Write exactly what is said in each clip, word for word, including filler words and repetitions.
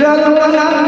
रघुनंदन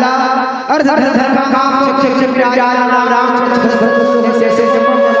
लाला, अर्ध धर धर का काम चक चक चक विराज लाला, राम चक चक चक चक चक चक चक चक चक चक चक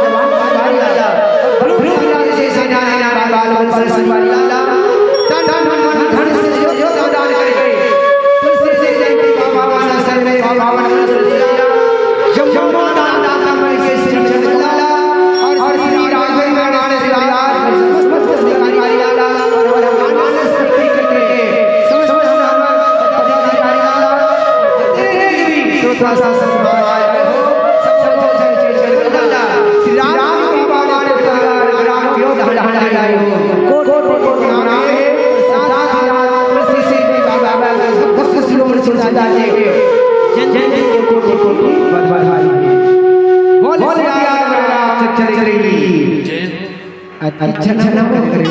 चक चक चक चक चक अच्छा, अच्छा, ना बोल करे।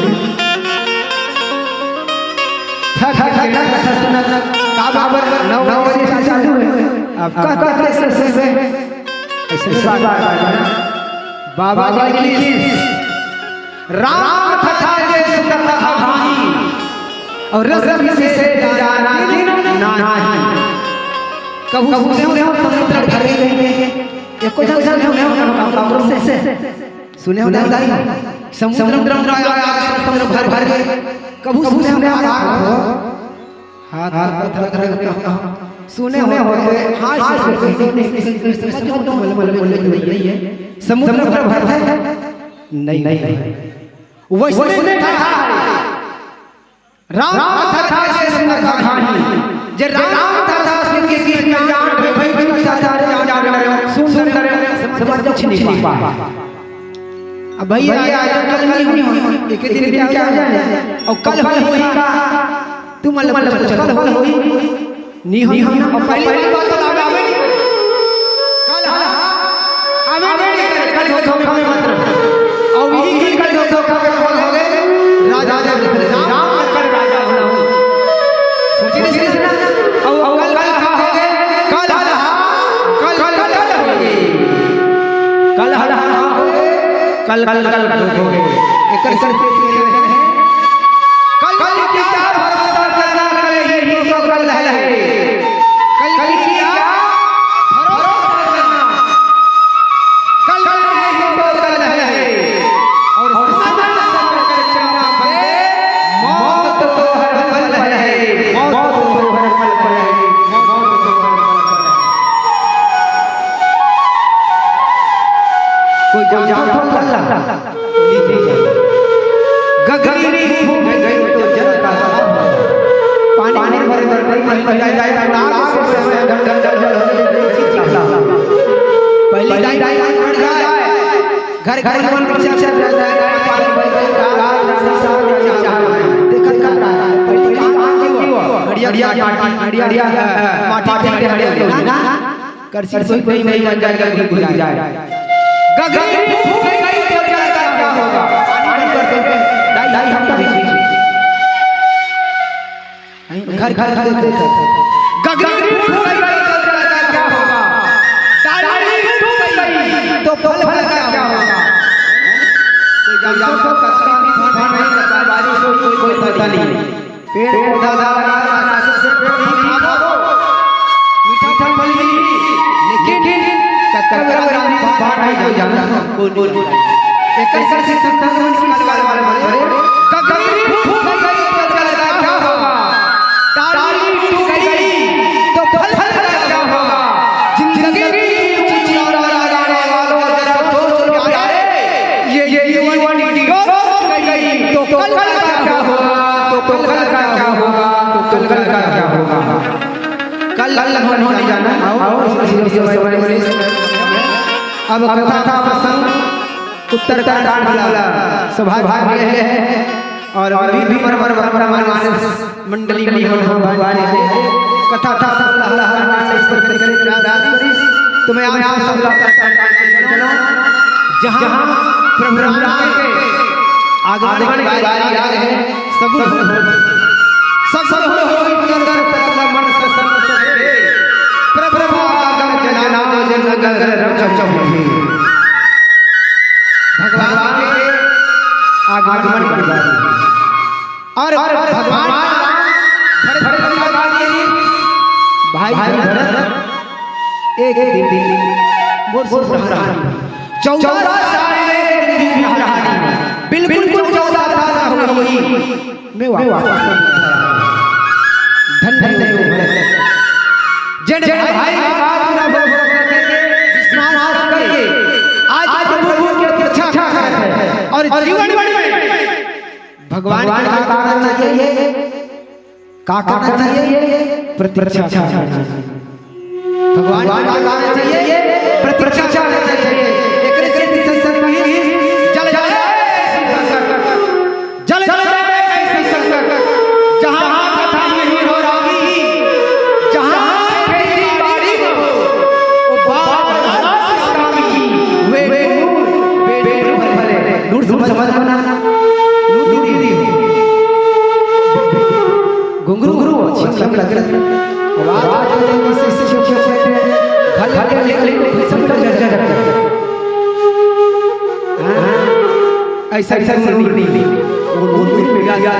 थक, थक, थक, थक, थक, थक, का बाबर नौ बजे से चालू है। अब का, का, का, ऐसे, ऐसे, ऐसे बात, बात, बात, बाबा जी की राम कथा जे सुनत अभाई, और रस विशेष जाना दिन नाही। कभू सुने हो समुद्र भरे गए, एको जन सुने हो, सुने हो दाई? समुद्र, समुद्र भर, भर गए। कभू सुने हो? हाथ, हाथ, हाथ, हाथ, हाथ। सुने हो, हाथ से, हाथ से, समुद्र भर है? नहीं, नहीं। वैसे, वैसे कथा है। राम कथा जे सुनत अभाई, जे राम कथा सुन के कृष्ण जान भई, सुन, सुन, समझ कुछ नहीं पा। अब भैया, आज कल नहीं हुई, एक दिन क्या हो जाए, और कल हो, होई का? तू मतलब, मतलब, कल हो, होई? नहीं हो, नहीं हो ना। और पहली बात तो आवे, आवे नहीं। कल, हाँ, आवे नहीं, कल धोखा में मत रहो। और यही कल धोखा में कौन हो गए? राजा, राजा दशरथ, राम बनकर राजा होना हो। सोचे नहीं, सोचे नहीं। और कल, कल कहाँ हो गए? कल, कल, कल, कल हो गए। कल, कल, कल, कल, कल, कल हो गए। एक, एक, एक, कल, कल की क्या भरोसा करना, कल ही तो कल है। कल की क्या भरोसा करना, कल ही तो कल है। और समय, समय के चक्कर में मौत तो हर पल है, मौत तो हर पल है, मौत तो हर पल है। कोई जानता था? गगरी फूट गई तो जल का साफ होगा। पानी भरे भरे भरे भरे जाए, जाए, जाए, नाक से समय ढल, ढल, ढल, ढल, ढल, ढल, ढल, ढल। पहली डाई, डाई, डाई, डाई, डाई। घर, घर, घर, घर, घर, घर, पानी भर गई, रात, रात, रात, रात, रात। देखत का रहा है। पहली डाई कहाँ की वो? हड़िया, हड़िया, माटी, हड़िया, हड़िया, माटी, हड़िया, हड़िया, ना? करसी कोई, कोई नहीं बन जाएगा, कोई भूल जाए। गगरी फूट गई तो जल का क्या होगा? पानी भर के, डाई, डाई, हम कभी नहीं। घर, घर, घर, घर, घर। गगरी फूट गई तो जल का क्या होगा? डाली टूट गई तो फल, फल का क्या होगा? कोई जानता था, कचरा भी फूट नहीं सकता, बारिश हो, कोई, कोई पता नहीं। पेड़ पौधा लगा, राक्षस से पेड़ नहीं खाओ। मीठा फल भी, लेकिन ककरा भी बाहर नहीं हो जाना। कौन, कौन, कौन? एक ऐसे से संक्रमण की निकाल वाले बने। गगरी फूट गई तो जल का क्या होगा? डाली टूट गई तो फल, फल का क्या होगा? जिंदगी की ऊंची चुनौती लगाने वालों, जरा सोच लो प्यारे, ये, ये जीवन की डोर टूट गई तो कल का क्या होगा? आओ, आओ, अब कथा प्रसंग उत्तरकांड वाला सौभाग्य है और अभी भी परम परम मानस मंडली में भगवान है। कथा था सब अल्लाह हर बात इस पर करें, करें, प्रयास करिस। तो मैं आप सब अल्लाह का कांड में चलो, जहाँ प्रभु राम के आगमन की बारी आ है। सगुन हो, सगुन हो, सगुन हो, मन से सगुन हो। प्रभु आगमन जनाओ जन नगर रम चम चम। भगवान के आगमन की बारी। और भगवान भरत, भरत, भाई भरत, एक दिन मोर, मोर, मोर, चौदह साल में एक दिन भी नहीं रहा। बिल्कुल, बिल्कुल चौदह साल हो गई। मैं वापस, धन, धन नहीं हूँ। जेन भाई का पूरा हो करके, विश्वास करके, आज प्रभु की प्रतीक्षा कर रहे हैं। और जीवन में भगवान का कारण चाहिए, का करना चाहिए? प्रतीक्षा करना चाहिए। भगवान का कारण चाहिए, प्रतीक्षा करना चाहिए। एकरे से संकट नहीं, जल जाए, जल जाए, जहाँ कथा नहीं हो रही, जहाँ खेती बाड़ी हो, वो बाप काम की, वे नूर, बेटे भले, नूर समझ में ना, नूर, नूर, नूर। घुंघरू, घुंघरू, अच्छी लग, लग, लग। आवाज, आवाज, आवाज, से, से, से, से, से, घर, घर, घर, घर, घर, सब, सब, सब, सब, सब। हाँ? ऐसा, ऐसा, ऐसा नहीं, नहीं, नहीं। वो, वो, वो, प्रिया, प्रिया,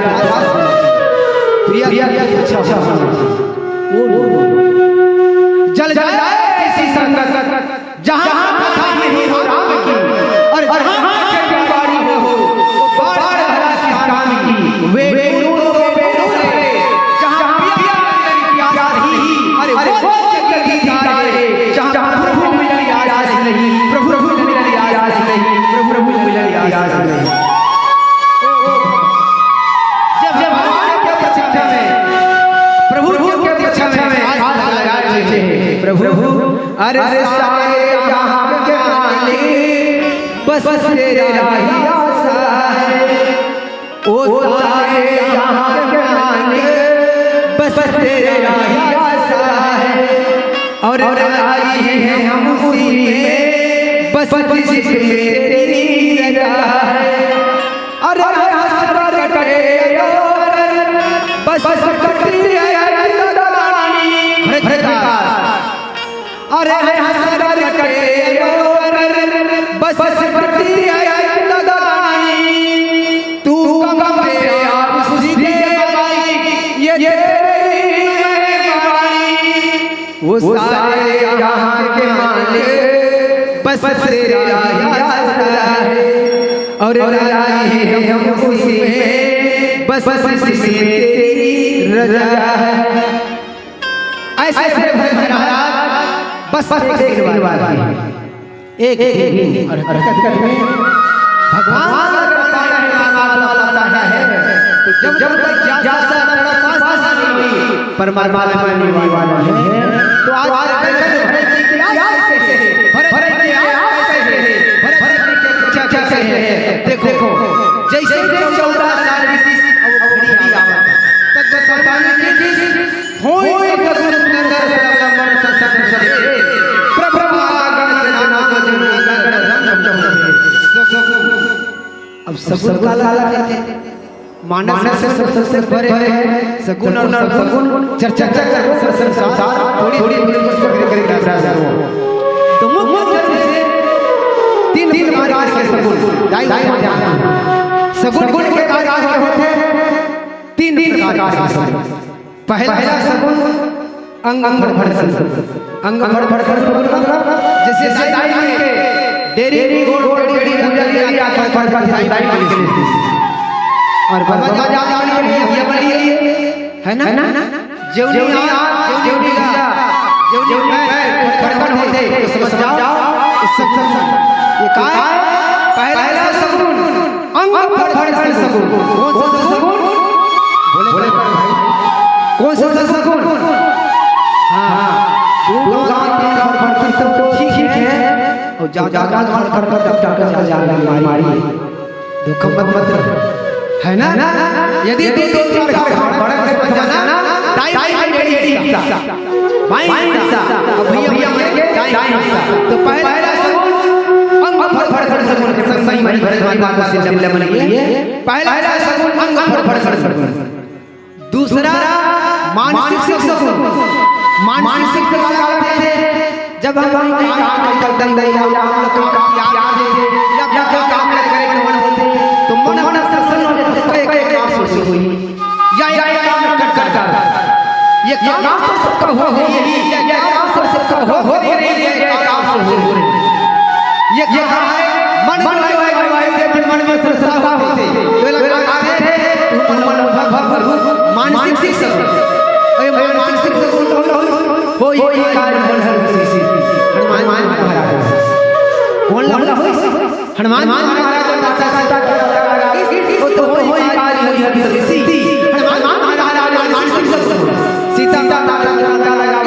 प्रिया, प्रिया, अच्छा, अच्छा, अच्छा। वो, वो, वो। जल जाए किसी संगत, जहाँ कथा नहीं हो राम की, और जहाँ चंद्रवाणी हो, वो बाढ़ भरा सिस्तान की। वे नूर, वे नूर है, जहाँ प्यार की प्यास नहीं, अरे वो जगत की दीदार है, जहाँ प्रभु मिलन की आस नहीं, प्रभु, प्रभु मिलन की आस नहीं, प्रभु, प्रभु मिलन की आस नहीं। जब, जब भगवान के प्रतीक्षा में, प्रभु के प्रतीक्षा में आज लगाए बैठे हैं, प्रभु, अरे सारे जहां के मालिक, बस तेरा ही आसा है। ओ सारे जहां के मालिक, बस तेरा ही आसा है। और आई है हम उसी में, बस जिसमें तेरी रजा है। अरे हंस कर कटे, बस कटी है जिंदगानी। अरे हंस कर कटे, बस कटी है जिंदगानी। तू कम पे आप सीधे भाई, ये तेरी मेहरबानी। वो सारे जहां के मालिक, बस तेरा ही आसरा है। और आई है हम खुशी में, बस खुशी में तेरी रजा है। ऐसे, ऐसे भजन महाराज, बस, बस एक, एक बार, एक, एक, एक, और हकीकत में भगवान का पाना है, परमात्मा का पाना है। तो जब, जब तक जिज्ञासा तड़प पास नहीं हुई, परमात्मा मिलने वाला है। तो आज, आज भरत जी की आस कैसे है? भरत, भरत जी की आस कैसे है? भरत, भरत जी की प्रतीक्षा कैसे है? देखो, देखो, जैसे चौदह साल बीती, अब घड़ी आवत, तब गोस्वामी जी होय सगुन सुंदर, प्रभु आगमन जनाओ जन नगर रम चम चम। अब सगुन काला कहते, मानस से सबसे परे है। सगुन और सगुन चर्चा, चर्चा, संसार थोड़ी, थोड़ी, थोड़ी, थोड़ी, थोड़ी, थोड़ी, तो मुख्य से तीन, तीन प्रकार के सगुन, दाई, दाई, सगुन के कार्य होते हैं तीन प्रकार के सगुन। पहला सगुन अंग फड़फड़ सगुन। अंग फड़फड़ सगुन मतलब जैसे दाई के डेरी गोड़, डेरी पूजा के लिए फड़फड़ दाई के लिए। और बाबा जा, जा, जा, ये वाली है ना? जेवनी आ, जेवनी आ, जेवनी आ, फड़फड़ होते, तो समझ जाओ, इस सब, सब, सब। ये कहा है? पहला सगुन। अंग फड़फड़ सगुन। कौन सा सगुन? बोले, बोले भाई। कौन सा सगुन? हाँ। दो गांव, तीन गांव भर भर तो ठीक है, और ज्यादा गांव भर भर भर तब तक चल जा रही बीमारी। दुख मत मत रहो, है ना? यदि तू दो चार घर भर भर के बन जाना, दाई माई के लिए हिस्सा, बाई हिस्सा, और भैया मर के दाई हिस्सा। तो पहला सगुन अंग भर भर सगुन के संग संग मरी भर भर माता से जब ले मन के लिए पहला सगुन अंग भर भर सगुन। दूसरा मानसिक सगुन। मानसिक सगुन का होथे? जब हम कोई काम करते हैं या हम लोग काम याद आते हैं या कोई काम करे के मन होथे, तो मन मन प्रसन्न हो जाता है, कई कई काम सोचे हुई या ये काम कर कर कर ये काम सब सबका हो हो रही है, ये काम सब सबका हो हो रही है, ये काम सब हो हो रही है। ये ये काम है, मन मन जो है, जो है, जो मन में श्रद्धा होते, वे लगा आते हैं, मन मन भग भग भग, मानसिक सगुन। अरे मानसिक सगुन तो हो, हो, हो, हो, कार्य मन हर किसी। हनुमान महाराज। कौन लगा? हनुमान महाराज तो माता सीता का लगा, वो तो हो ही कार्य मन हर किसी। हनुमान महाराज मानसिक सगुन। सीता माता का लगा,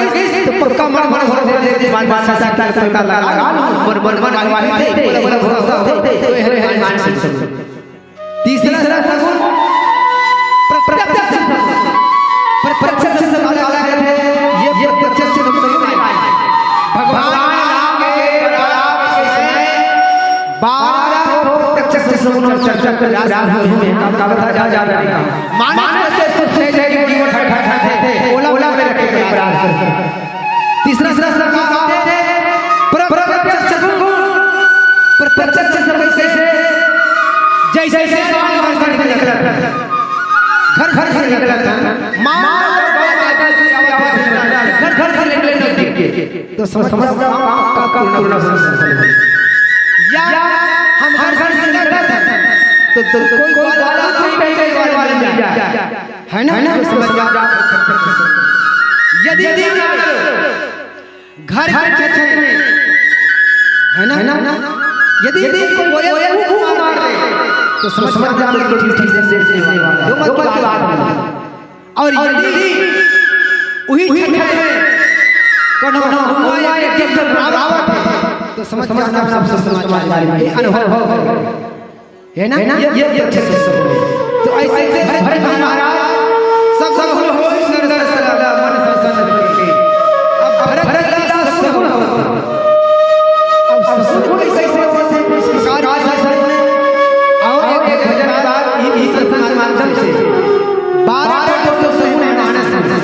तो पक्का मन मन हो, हो, हो, माता सीता का लगा, मन मन मन गवाही दे, बोले, बोले, भरोसा हो, तो हनुमान मानसिक सगुन। तीसरा सगुन प्रत्यक्ष सगुन। प्रत्यक्ष सगुन वाला है, ये प्रत्यक्ष सगुन है। भगवान राम के प्रलाप के समय बारह प्रत्यक्ष सगुन और चक्षु व्यास में का कथा जा जा रही है। मानस के सुख से जय की वो ठा ठा ठा थे, ओला ओला में रखे के प्रयास करते। तीसरा, तीसरा श्लोक का अर्थ है, प्र-, प्रत्यक्ष सगुन, प्रत्यक्ष सगुन से, जैसे, जैसे बाण घर से निकला था, घर, घर से निकला था, माँ, घर, घर से निकले नजदीक के, तो समझ, समझ जाओ, काम का, का पूर्ण सफल हो। या हम घर, घर से निकला था, तो, तो कोई, कोई बात नहीं, कहीं, कहीं वाला नहीं जाए। है ना? है ना? तो समझ जाओ। यदि, यदि घर के छत में, है ना? है ना? यदि, यदि कोई कोयल कूँ मार दे, तो समझ जाओ कि ठीक, ठीक से, से, से वाला है। दो मत की बात है। और यदि वही छत में कोनो हुआ या एकदम रावत है, तो समझ जाओ, सब, सब समझ जाओ, ये अनुभव है। है ना? ये, ये, ये अच्छे से सुनो। तो ऐसे, ऐसे भरत महाराज सब, सब हो, हो, सुंदर, सुंदर, मन संसन करके। अब भरत, भरत दास सगुन हो। अब सगुन कैसे, कैसे, कैसे, किस प्रकार से सगुन है? और एक, एक भजन बाद ये, ये संस्कार माध्यम से बारह ठो सगुन है मानस में।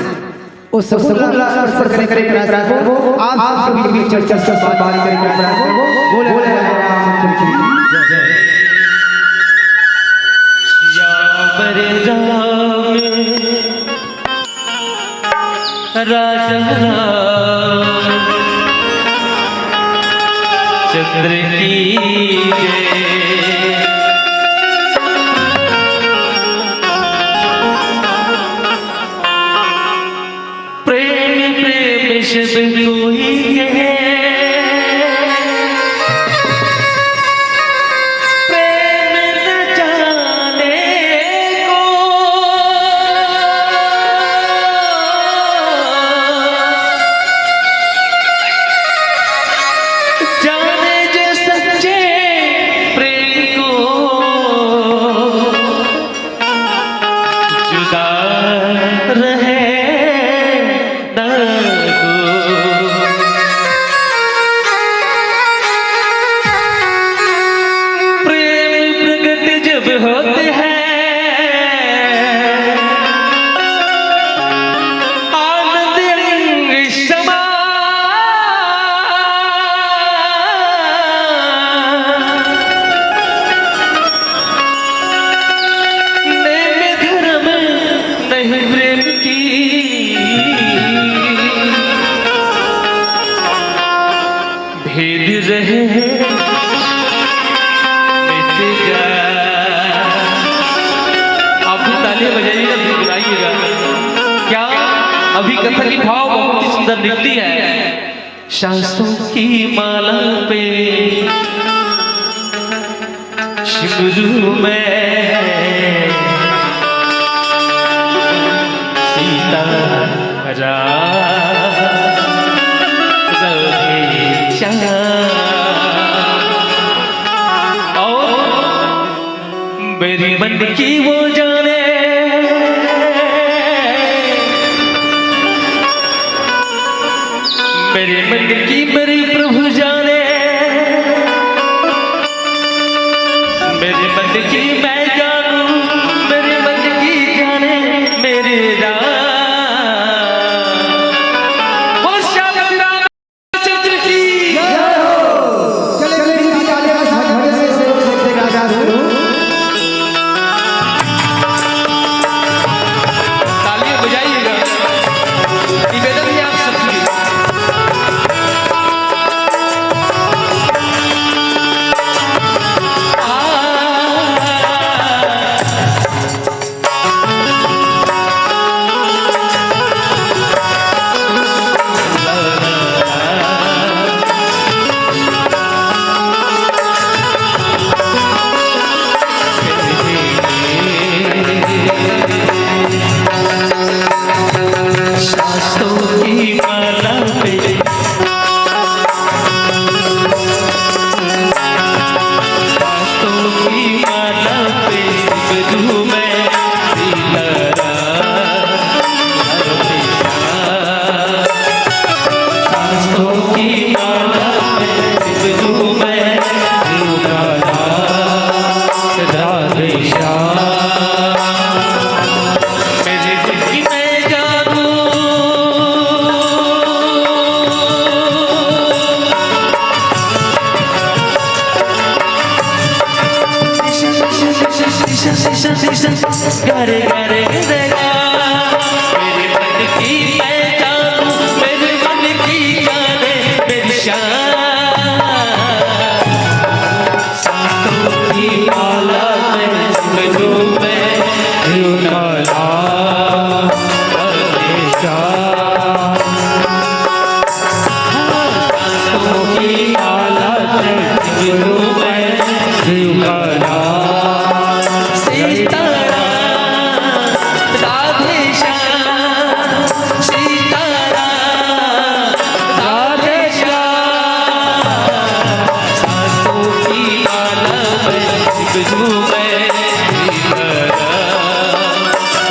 ओ सगुन ला स्पर्श करे, करे, करे, करे, वो आप सभी बीच चर्चा से बात करे, करे, करे, वो बोले, बोले रामचंद्र की जय। श्याम राम राजा रामचंद्र की जय। प्रेम प्रेम शब्द कोई कहे, प्रेम न जाने को। जाने जो सच्चे प्रेम को, जुदा रहे ना को। प्रेम प्रगट जब होते हैं, आनंद रंग समा। नेम धर्म नहीं प्रेम की, भेद रहे मिट जाए। आप भी तालियां बजाइएगा, गुनगुनाइएगा। क्या अभी कथा की भाव बहुत ही सुंदर निकली है। सांसों की माला पे सिमरू मैं सीता राम। मेरी मन की वो जाने, मेरे मन की मेरे प्रभु जाने, मेरे मन की मैं जानू, मेरे मन की जाने मेरे राम। बोल श्याम राम चंद्र की। जय हो। चलिए, चलिए, तालियां बजा, झगड़े से सेवक शब्द का आगाज करो। तालियां बजाइएगा। निवेदन है आप सबसे। आ, शास्त्रों की माला पे, शास्त्रों की माला पे सिमरू मैं सीताराम। शास्त्रों की माला पे सिमरू मैं सीताराम। राधे श्याम। मेरी जिंदगी में जादू। घरे घरे गया, मेरे मन की मैं जानू, मेरे मन की जाने मेरी शान। सांसों की माला में सिमरू मैं, सिमरू मैं हमेशा। सांसों की माला में सिमरू मैं, सिमरू मैं सीताराम, राधे श्याम, सीताराम, राधे श्याम। सांसों की माला में सिमरू मैं सीताराम,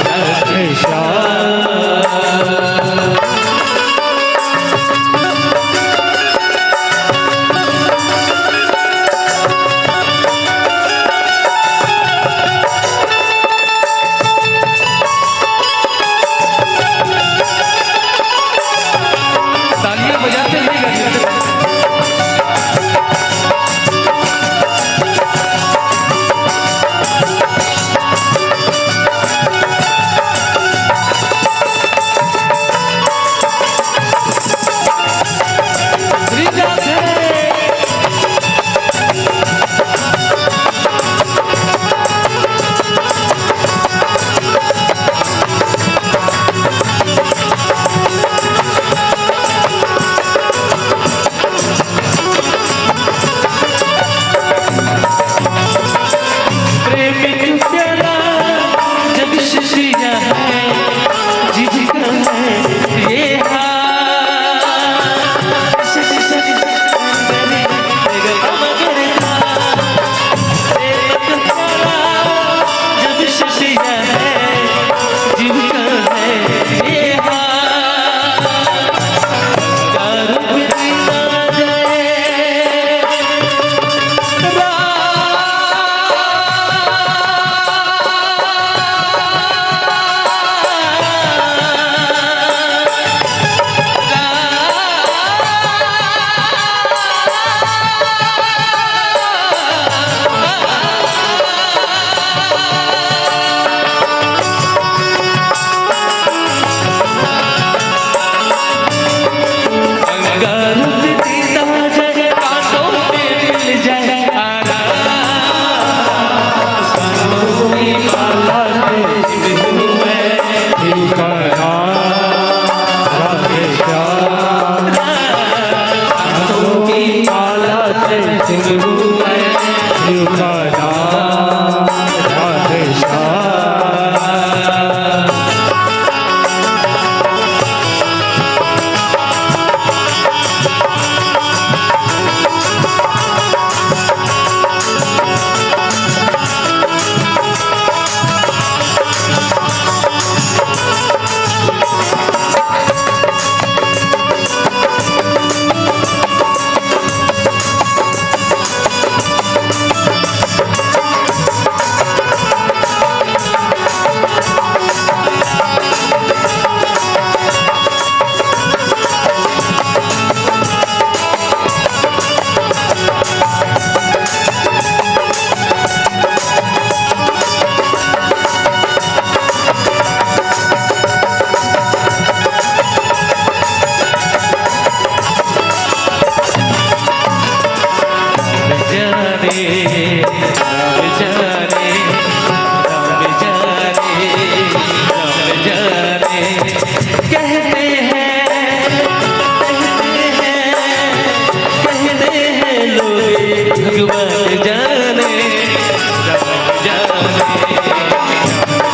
राधे श्याम। तालियां बजाते नहीं गा। प्रेम प्याला जब शिशिया है, जिसका है ये हाल। प्रेम प्याला जब शिशिया है, जिसका है ये हाल।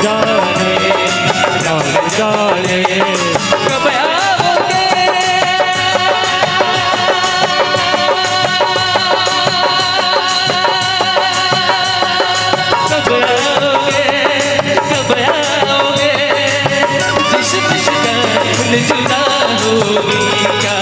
जाने, जाने, कब आओगे? कब आओगे, कब आओगे? जिस मुस्कान जुदा होगी क्या?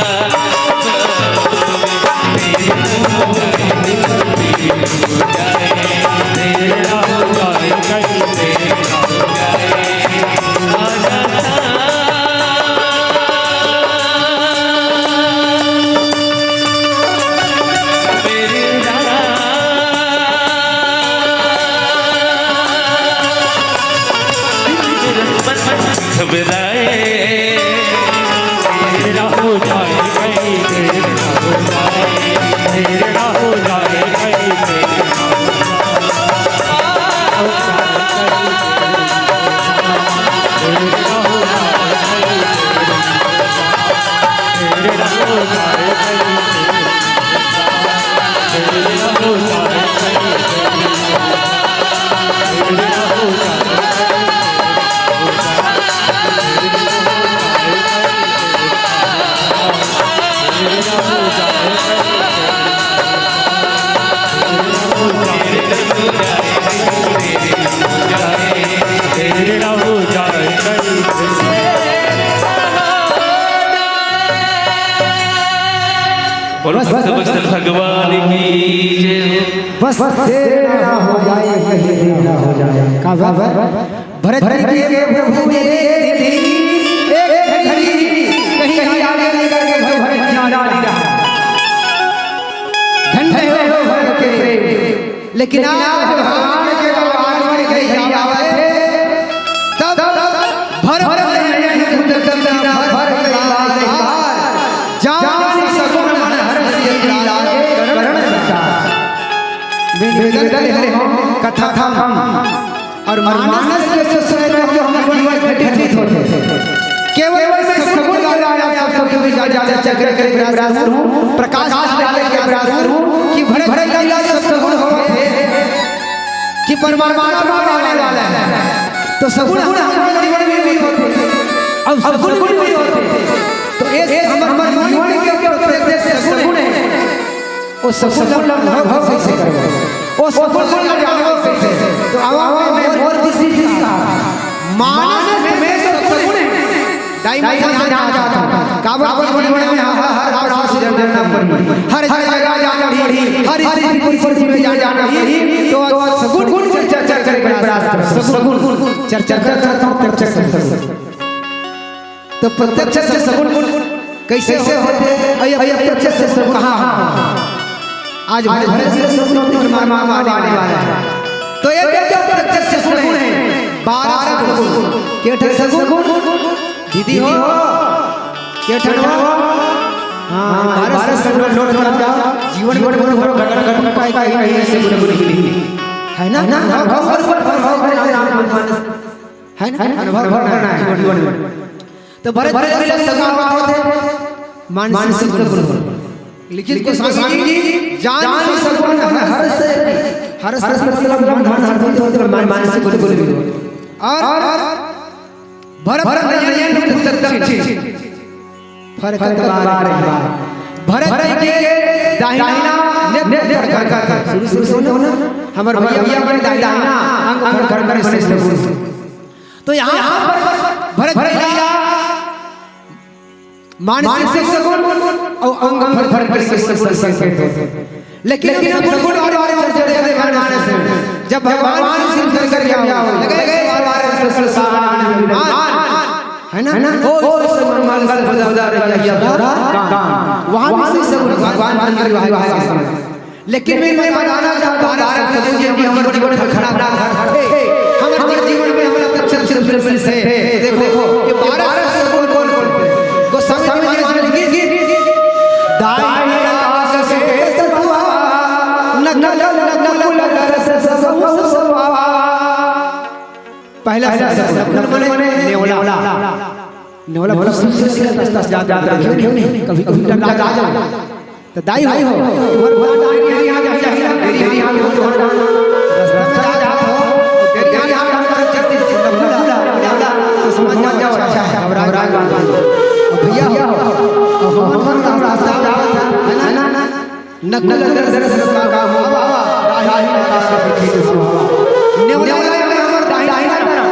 घबराए। तेरा हो जाए कहीं, तेरा हो जाए, तेरा हो जाए कहीं, तेरा हो जाए। बोलो, बस, बस, बस, भगवान की जय। बस, बस, देर ना हो जाए, कहीं देर ना हो जाए। का बात? भरत जी के प्रभु ने दे दी एक घड़ी, कहीं आगे निकल के भरत जी ना। धन्य हो भरत के प्रेम। लेकिन आप भगवान के भगवान के घड़ी आवे थे, तब भरत ने भर गई बात। जान सगुन मन हर्ष यही लागे करण विचार। बिन बिगड़ले हो कथा थम। और मानस के सुसरे में जो हम जीवन घटित होते थे, केवल मैं सगुन का राजा सब शब्द में जा, जा, जा, जा, कर, कर, प्रयास करूं, प्रकाश डाले के प्रयास करूं कि भरत जी का सब सगुन होते थे, कि परमात्मा आने वाला है, तो सगुन हमारे जीवन में भी होते, अब सगुन भी होते, तो ये हमारे जीवन के प्रत्येक सगुन है। ओ सगुन ला अनुभव कइसे करबो? ओ सगुन ला जानबो कइसे? तो आवा, आवा, मैं मोर किसी चीज का मानस में तो सगुन है। दाई मैं जान जाता हूँ। काबर, काबर, काबर, काबर, हर, हर, हर, हर, हर, हर जगह जाना पड़ी, हर जगह जाना पड़ी, हर स्थिति, परिस्थिति में जाना पड़ी। तो सगुन, सगुन से चर्चा करके प्रयास करो। सगुन, चर्चा करता हूँ, चर्चा करता हूँ। तो प्रत्यक्ष से सगुन कइसे होथे? अइ अप्रत्यक्ष से सगुन कहाँ होथे? आज भरे भरे से सगुन होथे, हमारे माँ बाप आने वाले हैं। तो ये जो प्रत्यक्ष से सगुन है, बारह सगुन। के ठन सगुन? दीदी हो? के ठन हो? हाँ, बारह सगुन लोट कर जाओ। जीवन में घट घट पाए, पाए, पाए, सगुन, सगुन। है ना? हाँ, हाँ, हाँ। है ना? अनुभव करना है जीवन में। तो भरत जी के सगुन बात होथे मानसिक सगुन। लेकिन गोस्वामी जी जान सगुन मन हर्ष, हर्ष मतलब मन, मन हर्षित होथे, मन, मानसिक सगुन। और भरत नयन प्रत्यक्ष फरकत बार बार। भरत जी के दाहिना नेत्र फरकत। शुरू, शुरू से ना, हमर भैया के दाहिना अंग फरकत से सगुन। तो यहाँ पर भरत जी का मानसिक सगुन और अंग फरकत से सगुन संकेत होथे। लेकिन, लेकिन हम सगुन के बारे में चर्चा करते हैं मानस में। जब भगवान शिव शंकर क्या हो, लगे, लगे, बार बार संसार है ना? ओ, ओ, मंगल फलदायक यह काम। वहाँ भी सगुन भगवान मंगल विवाह का समय। लेकिन मैं, मैं बताना चाहता हूँ, बारह सगुन ये भी हमारे जीवन में खराब ना घटे। हमारे जीवन में हमारा तक्षण से, से, से, देखो, ये बारह सगुन कौन कौन से? गोस्वामी जी महाराज की, की, की, दाहिने हाथ से सगुआ, नकल, नकल, नकल से सगुआ। पहला सगुन, नकल माने नेवला। नेवला बहुत सुंदर से रास्ता से जाता है, क्यों नहीं? कभी, कभी डर लगा जाओ। तो दाई हो, तुम्हारे पास आके मेरी यहाँ, यहाँ, यहाँ, मेरी यहाँ, यहाँ, यहाँ, यहाँ, रास्ता में जा, जा, हो, नकुल दर्शन का हुआ, राही का सुखे सुहावा। नेवला में हमर दाहिना तरफ।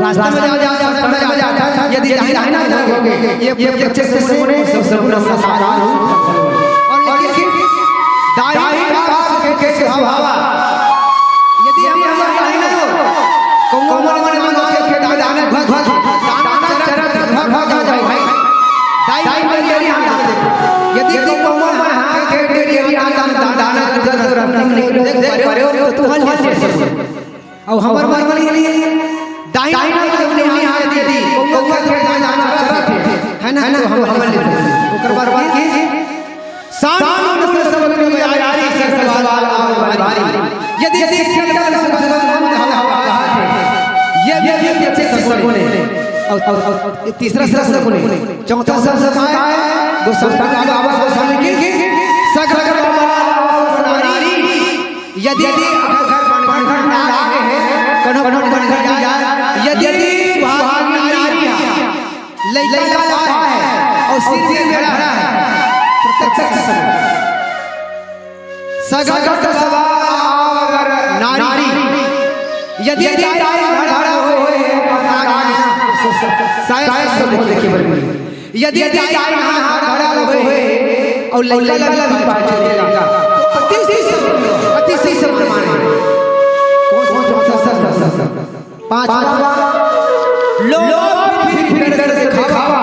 रास्ता में जा, जा, जा, जा, जा, जा, यदि दाहिना तरफ होगे, ये, ये अच्छे से सुने, सब सपना साकार हो। और लेकिन दाहिना का सुखे सुहावा। यदि हम दाहिना हो, कौन मन मन मन के दाहिना भग, भग, दाहिना चरत भग, भग, भग, भग। दाई मन यदि हम यदि तो कौन मन के के यदि हम दान, दान, दान कर, कर, कर, रत्न नहीं देख पा रहे हो, तो तू हल से। और हमर मन मन यदि दाई मन यदि हम यदि कौन के दान, दान करत है, है ना? तो हम, हम ले। ओकर बाद की शांत मन से सब लोग यारी से सवाल आवे भारी। यदि शिक्षक का संशोधन हम हवा है, ये भी अच्छे से सुने। और, और, और तीसरा शब्द सुने। चौथा शब्द है, गोस्वामी का बाबा गोस्वामी की सगल नारी। यदि अगर बनघट ना लागे है, कनो कनो बनघट जाए, यदि सुहागिन नारी है, लइका ला पाए और सिर में धरा है, प्रत्यक्ष सगल सवाल नारी। यदि दाई धरा होए, शायद सब देखे बने। यदि दाई ना धरा होए और लइका ला भी पाए, तो अति शीघ्र, अति शीघ्र माने। कौन, कौन, कौन सा शब्द? पांचवा, लो फिर, फिर, फिर दर्द दिखावा,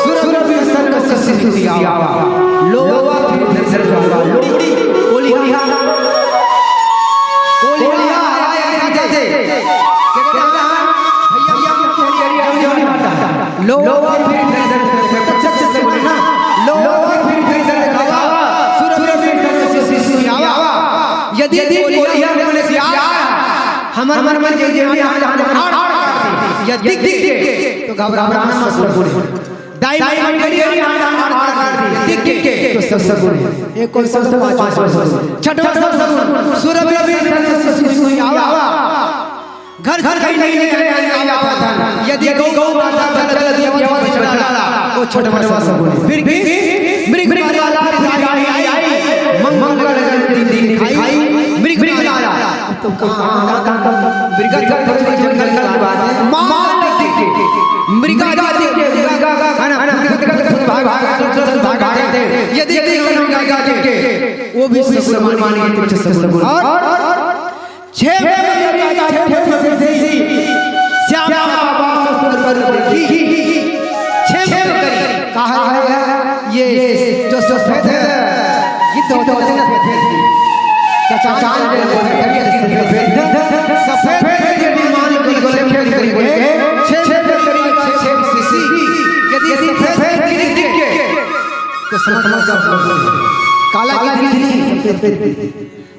सुरभि संग ससुर आवा। लो फिर, फिर दर्द दिखावा। लोड़ी, कोलिया, कोलिया, भैया, भैया, लो फिर, फिर दर्द दिखावा, सुरभि संग ससुर आवा। यदि कोलिया मन से आया, हमर मन में जे जे भी आन जान आड़, आड़, आड़, या दिख, दिख के, तो घबराना मत सगुण। दाई मन के जे भी आन जान आड़, आड़, आड़, दिख, दिख के, तो सब सगुण। एक कौन सा, पांचवा सगुण? छठवां सगुण, सुरभि संग ससुर आवा। घर से कहीं नहीं निकले, आया पाथन। यदि गौ, गौ माता जल, जल दिया, दिया, दिया, वो छठवां सगुण। फिर भी मृग, मृग वाला आई, आई, मंगल दिन, दिन दिखाई, मृग, मृग वाला। तो कहाँ, कहाँ, कहाँ, कहाँ? मृगा का तो जंगल, जंगल की बात है। माल दिखे, मृगा दिखे, मृगा का, है ना? मृगा का भाग, भाग, भाग, भाग, भाग, भाग, यदि, यदि मृगा दिखे, वो भी सगुण माने, कुछ सगुण। और, और, और छह मृगा दिखे, छह मृगा दिखे, श्याम बाबा ससुर पर देखी। छह मृगा कहा है, ये जो सफेद है, ये तो होते हैं सफेद। चांद के ऊपर है, ये सफेद। सफेद के विमान को निकल के निकल के, छह फीट करीब छह फीट सीसी। यदि सफेद गिद्ध दिखे, तो समझ लो काला गिद्ध नहीं, सफेद गिद्ध।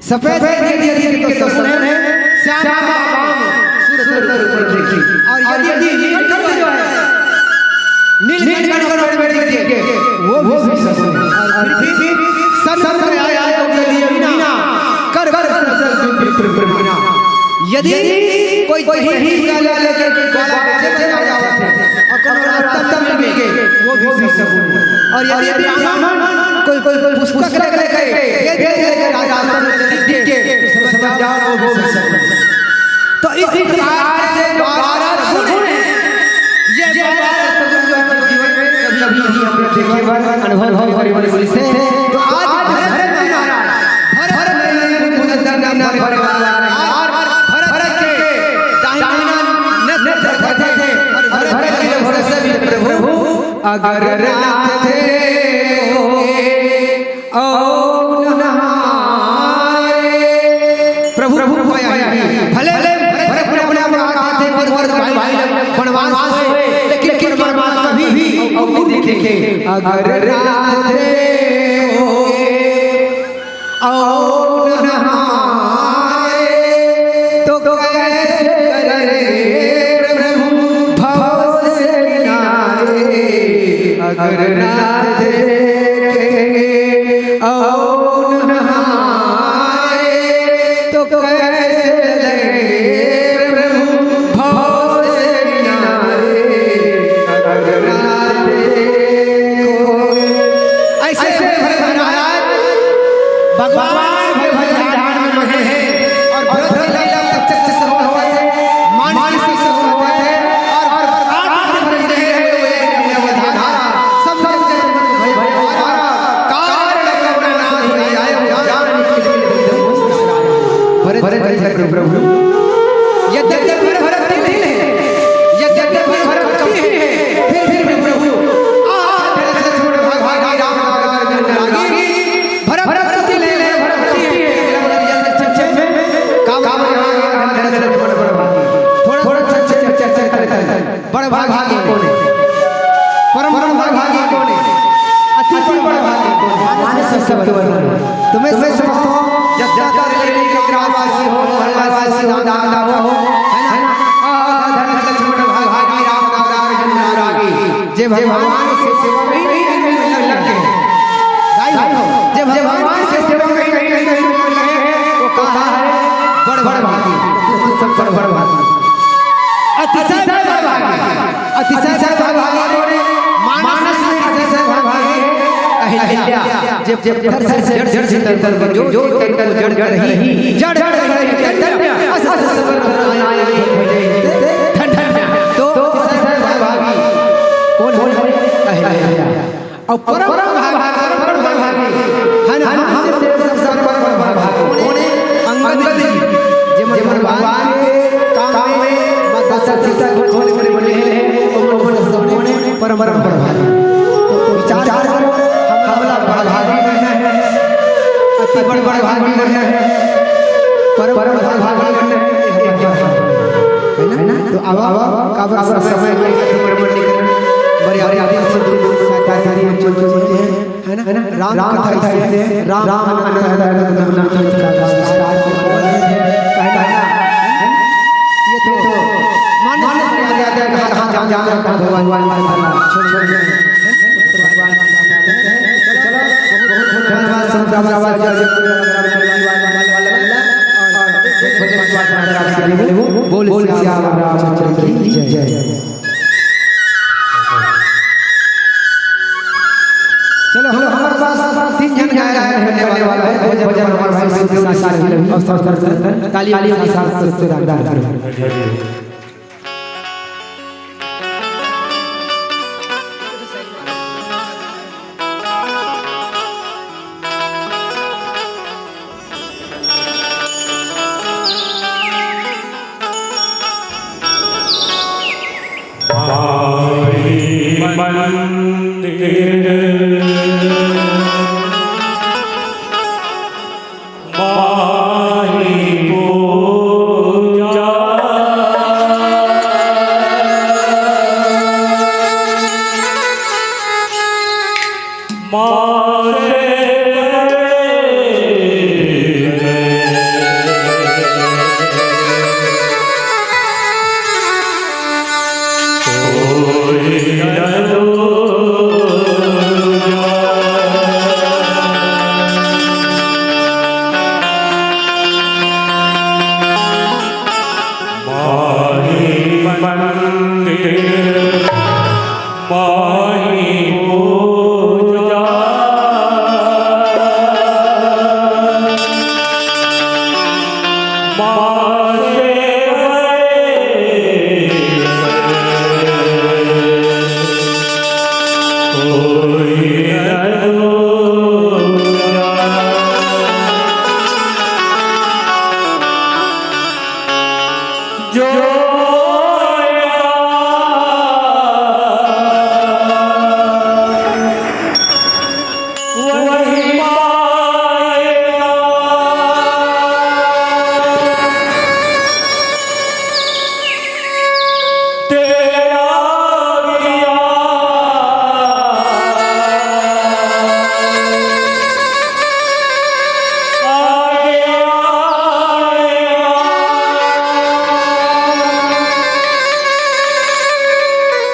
सफेद गिद्ध दिखे तो सपने में श्यामा बाम सूरज के ऊपर देखी। और यदि नीलकंठ जो है, नीलकंठ पर बैठ के, वो भी सपने। और फिर भी सत सत में आया तो के लिए बिना कर, कर, कर, कर, कर, कर, कर, बिना। यदि कोई, कोई कहीं गाला लेके कोई गाला बेचे में जावत है और कोनो रास्ता में मिल गए, वो भी सपने। और यदि ब्राह्मण कोई, कोई, कोई पुस्तक लेके, ये दे, दे, दे, रास्ता में चल के, तो समझ जाओ, वो भी सपने। तो इस प्रकार से बारह गुण हैं। ये बारह गुण जो है जीवन में कभी भी हम देखे बार अनुभव हो, हमारे मन से। तो आज भरत महाराज, भरत महाराज, भरत के दाहिना नेत्र थे और भरत के नेत्र से भी प्रभु अगर नाथ थे। और नहाए। प्रभु, प्रभु कृपया है। भले, भले भरत अपने, अपने आप कहा थे कि तुम्हारे भाई, भाई वनवास हुए, लेकिन, लेकिन वनवास कभी भी और नहीं देखेंगे। अगर नाथ थे और नहाए, तो कैसे करे प्रभु भव से किनारे। अगर नाथ देखे और नहाए, तो कैसे लगे प्रभु भव से किनारे। अगर नाथ देखो। ऐसे भरत महाराज प्रभु। यद्यपि भरत कठिन है, यद्यपि भरत कठिन है, फिर, फिर भी प्रभु, आ, भरत लक्ष्मण भाई, भाई, राम अवतार में लागी। भरत कठिन है, भरत कठिन है। काम, काम यहाँ, यहाँ, भरत लक्ष्मण भाई। थोड़ा, थोड़ा सा चर्चा, चर्चा करते हैं। बड़ भागी कौन है? परम बड़ भागी कौन है? अति बड़ भागी कौन है? मानस सत्य वर्णन। तुम्हें समझता हूँ, जब जाकर लेने के ग्रामवासी हो, मोहल्लावासी हो, दादा हो, है ना? आ, धर्म लक्ष्मण भागी, राम अवतार जन्म रागी। जे भगवान के सेवा में ही लगे हैं। भाई हो, जे भगवान के सेवा में ही लगे हैं, वो कहा है बड़, बड़ भागी। सब बड़, बड़ भागी। अतिशय बड़ भागी। अतिशय बड़ भागी कौन है? मानस में अतिशय बड़ भागी है अहिल्या। जब, जब पत्थर से जड़, जड़ से तन बन, जो, जो तन को जड़ कर रही, जड़ कर रही चैतन्य, अस, अस, अस, अस, धन, धन। तो अतिशय बड़ भागी कौन है? अहिल्या। और परम भागी, परम भागी, है ना? हम, हम से सब, सब परम भागी। कौन है? अंगद जी, जे मन भगवान के काम में माता सीता को छोड़ के बने हैं, वो लोग सब कौन है? परम, परम भागी। तो विचार करो, हमला बड़ भागी बनना है, अति बड़, बड़ भागी बनना है, परम, परम भागी बनना है, है ना? तो अब, अब, अब समय के अतिक्रमण नहीं करना, मर्यादा से दूर, दूर, दूर, दूर, दूर, दूर, दूर, है ना? राम कथा से राम, राम, राम, राम, राम, राम, राम, राम, राम, राम, ये तो मानस मर्यादा का कहाँ जान, जान, जान, भगवान, भगवान, भगवान, छोड़, छोड़, छोड़। चलो, बहुत, बहुत धन्यवाद, संत राम रावत जी, बोल सियावर रामचंद्र की जय। चलो, हम, हमारे पास तीन जन गायक हैं, करने वाला है भजन, भजन हमारे भाई सुखदेव निषाद जी, अवसर, अवसर, अवसर, ताली, ताली के साथ, साथ, साथ, साथ, साथ। भाई मंदिर माही पूजा। मारे कोई न दूजा। माही मंदिर माही पूजा। मासे कोई न दूजा। जो वही पाएगा। तेरा दिया आगे आएगा।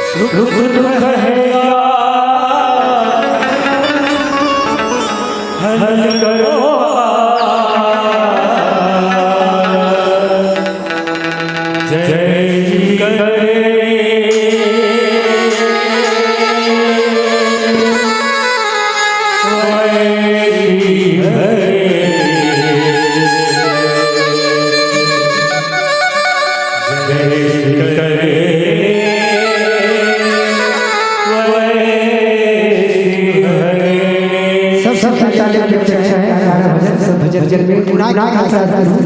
सुख दुख है हल करो। जय श्री करे, जय श्री हरे। जय श्री करे, जय श्री हरे। सब, सब संचालन की अपेक्षा है, हमारा भजन, सब भजन, भजन में गुणा, गुणा का साथ करूं।